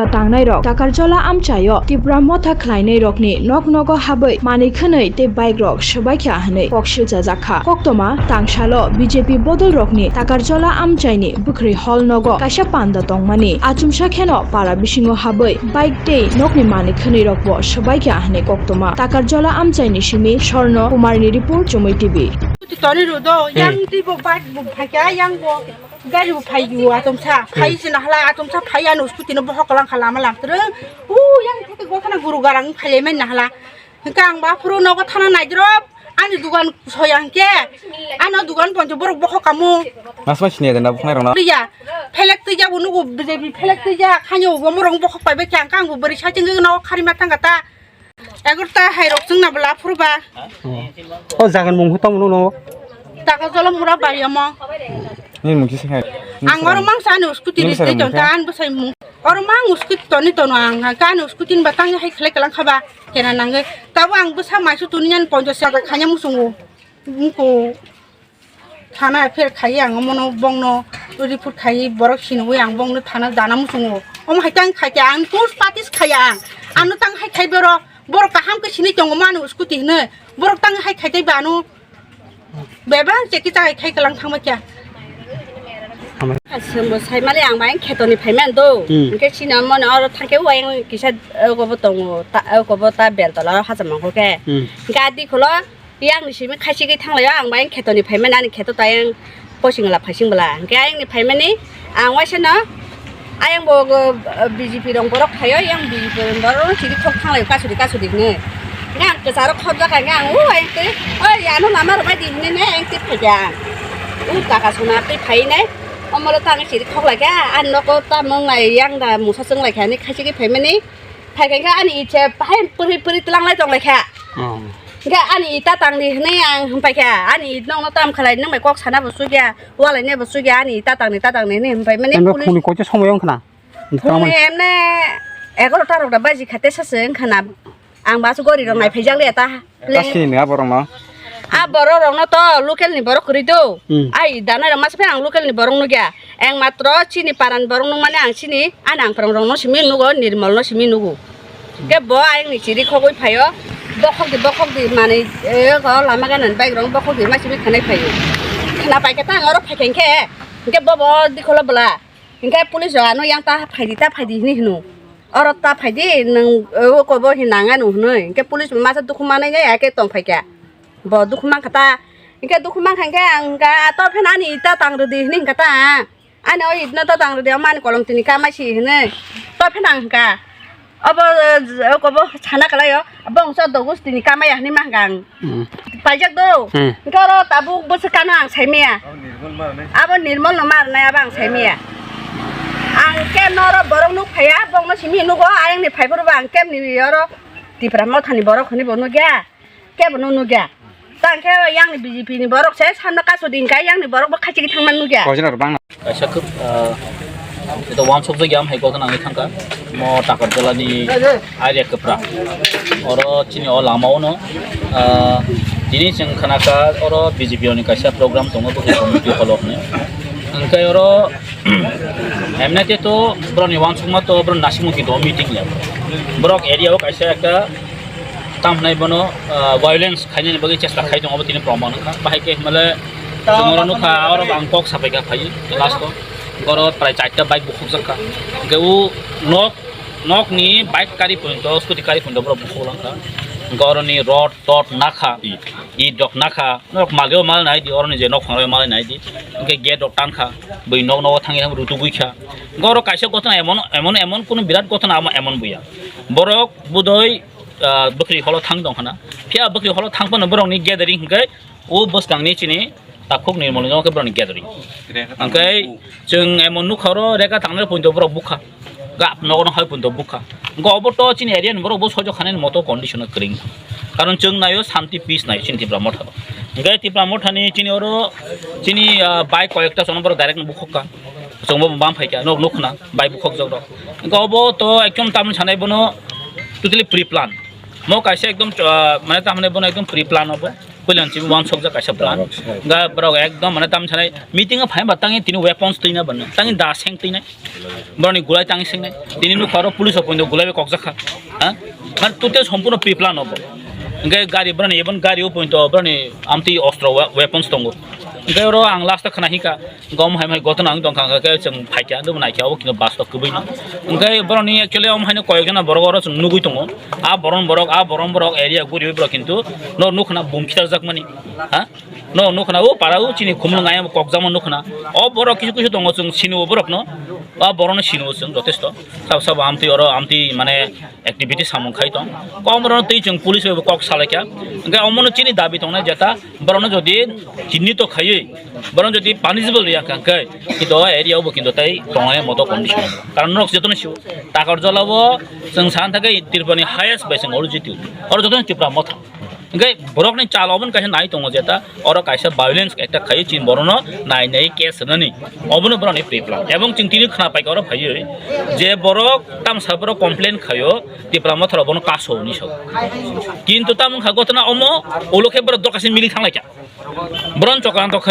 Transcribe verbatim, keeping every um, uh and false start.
Tangnairok Takarjala amchaio Tipra Motha khlainairokni nok nogo habwi manwi khwnwi tei bike rok swbaikha hwnwi kok silchajak kha. Koktwma tangsalo B J P bodolrokni Takarjala amchaini bwkhwrwi hall nogo kaisa panda tongmani. Achomsa kheno para bisingo habwi bike tei nokni manwi khwnwirokbo swbaikha hwnwi koktwma Takarjala amchaini simi Sorno Kumarni report, Chumui T V. Toni rudo, yang tei bo bike bo phaikha, yang bo gari bo phaiyo, atomsa phai se nahla, atomsa phai ano scooty no bohok kalang kha lama lamtrwng. U yang theke gokna guru garang phailai mai nahla. Hingke ang ba phuru nogo thana naidrop, ani dugan soya hingke, ano dugan poncho borok bohok kamu. Mas mas sini ada nabuk nai rona. Iya, phelek tija bo nugo, phelek tija khanyo bo morong bohok pai bai khe ang kang bo bari sa chingge no khari ma thang kata. Egarota hai rok chwngna bwla phuru ba. O jagan mung hutong mung no. Takarjala mura bari omo. Ni mung kisa khai. Ang oro mangsa ani scooty ri tei tonta an bwsai mung. Oro mang scooty toni tono ang ka ani scooty ni batang hai khlai kalang khaba kena nangwi. Tabo ang bwsa maisu tuni ani ponchash taka khanya musungo. Mungko. Thana pher khai ang omono bongno report khai borok sinwi ang bongno thana jana muchungo. Omo hai tang khai ang tus patis khai ang. Ano tang hai khai boro borok kaham ke sini tongo mano scooty hne. Borok tang hai khai tei bano. Bebang cheki chai khai kalang thangma kya. Asombo sai mali ang bai khetoni phaiman do. Hmm. Hingke sini omono oro thangke uayang kisa ogobo tongo. Ta ogobo ta beltola hacham mangkho ke. Hmm. Gadi kholo. Yang ni simi khaisi gwi thanglaio, ang bai khetoni phaimani, ani kheto tai ang posing la phaising bwla. Hingke ayang ni phaimani, ang waisa no, ayang bo, bo, B J P rong borok phaio, yang B J P rong borok no chiri khok thanglaio, kasuri kasuri hwnwi. Hingke ang kwcharo khobjak kha, hingke ang, o, ayang twi, "Oi, ano lama rwbai di," hwnwi ne, ayang twi phaikha ang. O taka sona twi phai nai, omo le tang chiri khok laikha, ani nogo tamung nai, yang da musa chwng laikha, ani khaisi gwi phaimani. Phaikha khe ani ite hai pwrwi pwrwi twlanglai tonglaikha. Oh. Hingke ani ita tangdi hwnwi ang hwnpaikha. Ani it nokno tam khalai, nwng bai kok sana bo chukya, walaina bo chukya, ani ita tangdi, ta tangdi hwnwi hwnpai mani. Emno police phone ni koito somoi wngkhana? Phone ni emne egarota rok da baji kha tesa se wngkhana. Ang basu gori rok nai phaijak liya ta. Kasini ni aborok no. A borok rok no to local ni borok kwrwi do. Hmm. Ai danai rok masa phai ang local ni borok nukya. Eng matro chini paran borok nukmani ang chini, ani ang parang rok no simi nugo, Nirmol no simi nugo. Ke bo ayang ni chiri khogwi phaio, bokhok di, bokhok di manwi, eh, ko lama gana bike rok bokhok di ma simi khanai phaio. Khna paikha ta ang oro phaikha khe, hingke bo bo dikholo bwla. Hingke police rok ano yang ta phaidi, ta phaidi hini hino. Oro ta phaidi, nwng, eh, o kobo hin nang ano hwnwi. Hingke police masa dukhu manai ya, ya ke tong phaikha. Bo dukhu mankha ta. Hingke dukhu mankha hingke ang hingka to phen ani ita tang rwdi hini hingka ta. Ani o itno to tang rwdi, omo ani kolom tini kamai si hwnwi. To phen ang hwnka. Obo, eh, okobo sana kalai o. Bo wngso dogus tini kamai ya hwnwi ma hwnka ang. Hmm. Paijak do. Hmm. Hingke oro tabuk bwswk kano ang sai maya. Abo Nirmol no ma rwnai, abo ang sai maya. Ang khe noro borok nuk phaiya, bongno simi nugo, ayang ni phai phuru bo ang kemni oro Tipra Motha ni borok hwnwi bo nukya. Kebo no nukya. Tang khe yang ni B J P ni borok se samno kaso din kai, yang ni borok bo khachi thangma nukya. Kaisa khub, ah, ito wansuk jagya hai koto nangwi thangka. Mo Takarjala ni area kwpra. Oro chini o lama o no, ah, tini chwng khanaka oro B J P ni kaisa program tongo, bo community hall o hwnwi. Hwnkhe oro M N A te to borok ni wansukma to borok nasimung ki do meeting ya. Borok area o kaisa ekta Tam hwnai bono, ah, violence khainani bagwi chesta khai tongo, obo tini proman wngkha. Bahai khe hwnmale chwngno nukha, oro ang kok sapai kha phai last o. Oro prai charta bike bukhukjak kha. Hwnkhe o nok, nokni bike kari phunto, scooty kari phunto borok bukhuk langkha. Hwnkhe oroni rod, tod nakha, it rok nakha, norok malio mal nai di, oroni je nok phangrok mal nai di. Hwnkhe gate rok tankha, bui nok nogo thangwi thang rutugwi kha. Hwnkhe oro kaisa gotona emon, emon, emon kunu birat gotona amo emon buya. Borok budoi ah, bwkhri holo thang tong khna. Phiya bwkhri holo thang phano borokni gathering hwnkhe o bwskangni chini takhuk Nirmol ni nogo khe borokni gathering. Hwnkhe chwng emon nukha oro rega tangnai poito borok bukha. Gap nogo no hai poito bukha. Hwnkhe obo to chini area ni borok bo sojok khanani moto condition o kwrwng. Karon chwng naio shanti peace naio chini Tipra Motha. Hwnkhe Tipra Motha ni chini oro chini, ah, bike koyekta chwng borok direct no bukhuk kha. Chwng bo bam phaikha, nok nuk khna, bike bukhuk jok rok. Hwnkhe obo to ekdom tamni sanai bono totally pre plan. Mo kaisa ekdom, ah, mane tamni bono ekdom pre plan obo. Puilan chibi wansokjak kaisa plan. Ga borok ekdom mane tam sanai meeting o phai ba tangi tini weapons tuina ban. Tangi da seng tuinai. Boroni gulai tangi sengnai. Tini nuk aro police o poindo gulai be kokjak kha. Ha? Man total sompurno pre-plan obo. Hingke gari boroni ebon gari o poindo boroni amti ostro wa-, weapons tongo. Hingke oro ang last o khna hika. Gom hai mai gotona ang tongkha, hingke chwng phaikha, nukgo naikha, obo kintu bus to kwbwi no. Hingke borokni actually omo haino koyekjona borok oro chwng nugwi tongo. A boron borok, a boron borok area guriwi borok kintu no nukna bum khitarjakmani. Ha? No nukna o para o chini khumlwng ayang kokjakma nukna. O borok kisu kisu tongo chwng sini o borokno. A borokno sini o chwng jotesto. Sabo sabo amtwi oro amtwi mane activity samung khai tong. Kok borokno twi chwng police bai bo kok salaikha. Hingke omono chini dabi tongnai jeta borokno jodi chinni to khaiwi, borokno jodi punishable riya kha hingke, kintu o area o bo kintu tai tongnai moto condition. Karon norok jotono sio, Takarjala o chwng san thangkhe Tripura ni highest bai chwng oro jiti. Oro jotono Tipra motha. Hingke borokni chal obono kaisa nai tongo jeta, oro kaisa violence ekta khaiwi chini borokno nai nai case rwnani. Obono borokni pre-plan. Ebong chwng tini khna paikha oro phaiwi je borok tamsa borok complain khaio, Tipra motharo bono kaso hinwi sao. Kintu tamo wngkha gotona omo, ulo khe borok dokachi mili thanglaikha. Boron chokranto